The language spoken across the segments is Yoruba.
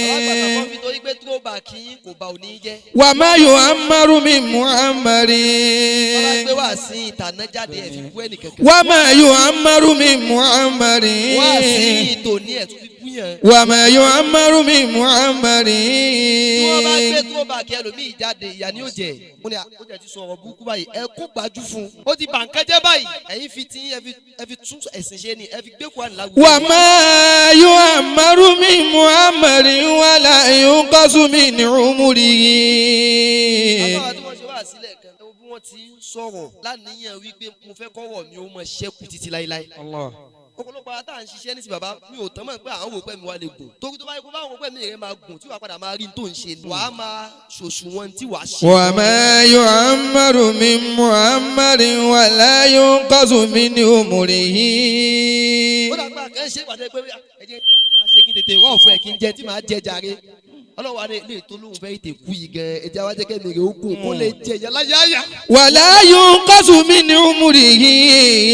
Bàbá àgbà kan fi torí pé throwback yín kò bá òní jẹ́. وما يعمر من معمر. Wọ́n bá gbé wá sí ìtànà jáde, ẹ̀ fi bú ẹnìkankan. وما يعمر من معمر. Wá sí ìtòní, ẹ̀ tún fi bú yàn. وما يعمر من معمر. Tí wọ́n bá gbé throwback ẹlòmíì jáde, ìyá ni ó jẹ. Mo ní ó jẹ ti sọ̀rọ̀ burúkú báyìí, ẹ kó gbájú fún un. Ó ti bà nǹkan jẹ́ báyìí. Ẹ̀yin fi tí ẹ fi tún ẹ̀sìn ṣe ni, ẹ fi gbé Kùránì láwùjọ. وما يعمر من معمر ولا ينقص من عمره. Bàbá tí wọ́n ṣe wá sílẹ̀ kan, ẹ wo bí wọ́n ti ń sọ̀rọ̀ láníyàn wípé mo fẹ́ kọ́wọ́ mi ó mọ ṣẹ́kù títí láéláé. Allah. Ọ̀pọ̀lọpọ̀ àwọn tá à ń ṣiṣẹ́ ní ti bàbá mi ò tán mọ̀ pé àwọn wò pé mi wá lè gùn, torí tó bá yẹ kó bá wọn pé mi rẹ̀ máa gùn, tí wàá padà máa rí n tó ń ṣe ni, wàá máa ṣòṣùwọ̀n tí wàá ṣe. وما يعمر من معمر ولا ينقص من عمره. Ó dàgbà kẹ́ ń ṣe ìpàdé pé ẹ jẹ́ máa ṣe kí n tètè wá òfin ẹ̀ kí n jẹ tí màá jẹ jàre. Ọlọ́wà ní ilé tó lóun fẹ́ tètè kú yìí gan, ẹ jẹ́ wá jẹ́ kẹ́mi rẹ̀ ó gùn kó lè jẹ ìyá láyáyá. ولا ينقص من عمره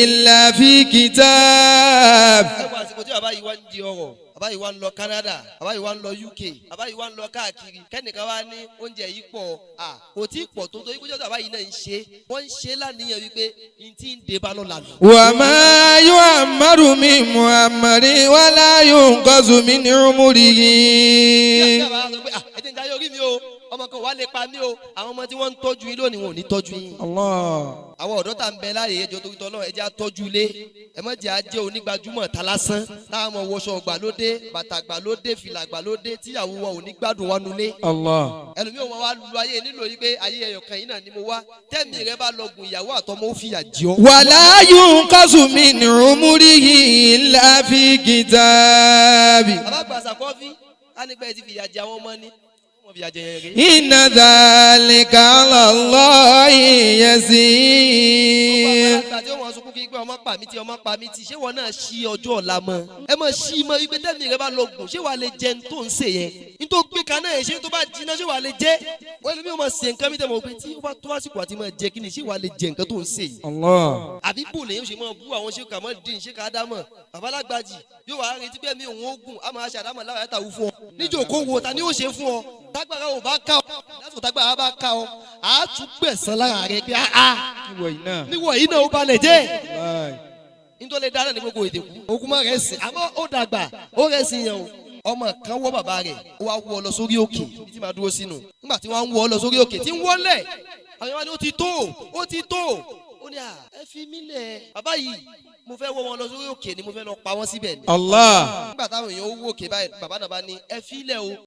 إلا في كتاب. Ẹ wọ àsìkò tí bàbá yìí wá ń di ọrọ̀, bàbá yìí wá ń lọ Canada, bàbá yìí wá ń lọ UK, bàbá yìí wá ń lọ káàkiri. Kẹ́nìkan wá ní oúnjẹ yìí pọ̀, à kò tí ì pọ̀ tó, torí pé jọ́sọ̀ bàbá yìí náà ń ṣe, wọ́n ń ṣe láníyàn wípé n tí ń dé bá lọ́la lọ. وما يعمر من معمر ولا ينقص من عمره. Bí bàbá sọ pé, "Ah, ẹ jẹ́ ń jayé orí mi o, ọmọ kan wà lè pa mí o," àwọn ọmọ tí wọ́n ń tọ́jú yín lónìí, wọn ò ní tọ́jú yín. Allah. Àwọn ọ̀dọ́ tá ń bẹ láàyè, ẹjọ́ tó tọ́ náà, ẹ jẹ́ àtọ́jú ilé. Ẹ má jẹ́ ajẹ́ onígbajúmọ̀ ta lásán táwọn ọmọ wọṣọ gbàlódé, bàtà gbàlódé, fìlà gbàlódé, tíyàwó wa ò ní gbádùn wa nulẹ̀. Allah. Ẹlòmíì wọn wá lu ayé nílò yìí pé ayé ẹyọ kan yìí náà ni mo wá. Tẹ́mi rẹ bá lọ gùn, ìyàwó àtọmọ ó fìyà jẹ ọ́. ولا ينقص من عمره إلا في كتاب. Bàbá gbàsà kọfí á ní pẹ́ ti fìyà jẹ àwọn ọmọ ni wọ́n fìyà jẹ yẹn rí. إن ذلك على الله يسير. Àgbàlagbà tí ó wọ́n sunkún kí pé ọmọ pa mí tí, ọmọ pa mí tí, ṣé wọn náà ṣí ọjọ́ ọ̀la mọ́? Ẹ mọ̀ ṣí mọ́ wípé tẹ́mi rẹ bá lọ gùn, ṣé wàá lè jẹ ní tó ń sè yẹn, ní tó gbé kaná yẹn, ṣé tó bá jiná, ṣé wàá lè jẹ? Wọ́n ẹlòmíì wọn máa ṣe nǹkan mi tẹ́ mọ̀ pé tí ó bá tó àsìkò àti máa jẹ kí ni, ṣé wàá lè jẹ nǹkan tó ń sè yìí? Allah. Àbí bò lèyìn ṣe máa bú àwọn ṣé kàmọ́ dín ṣé kàdámọ̀ babalágbàjì yóò wá retí pé mi òun ó gùn, á máa ṣe àdámọ̀ láwọn ẹ̀ta wù fún ọ níjòkó wo ta ni ó ṣe fún ọ? Tágbára ò bá ká ọ, lásìkò tágbára bá ká ọ, àá tún gbẹ̀san lára rẹ pé áá Níwọ̀ yìí náà. Níwọ̀ yìí náà ó balẹ̀ jẹ́. Báyìí. Nítorí dáná ní gbogbo èdè kú ogun má rẹ̀ sìn, àmọ́ ó dàgbà ó rẹ̀ sìn yẹn o. Ọmọ kan wọ́ bàbá rẹ̀, ó wá wọ́ ọ lọ sórí òkè ibi tí màá dúró sínú. Nígbà tí wọ́n ń wọ́ ọ lọ sórí òkè tí ń wọ́lẹ̀, àwọn yẹn wá ní ó ti tó, ó ti tó. Ó ní à, ẹ fi mí lẹ̀, bàbá yìí, mo fẹ́ wọ́ wọn lọ sórí òkè ni, mo fẹ́ lọ pa wọ́n síbẹ̀ ni. Allah. Nígbà táwọn èèyàn ó wò òkè báyìí, bàbá náà bá ní ẹ fi lẹ̀ o.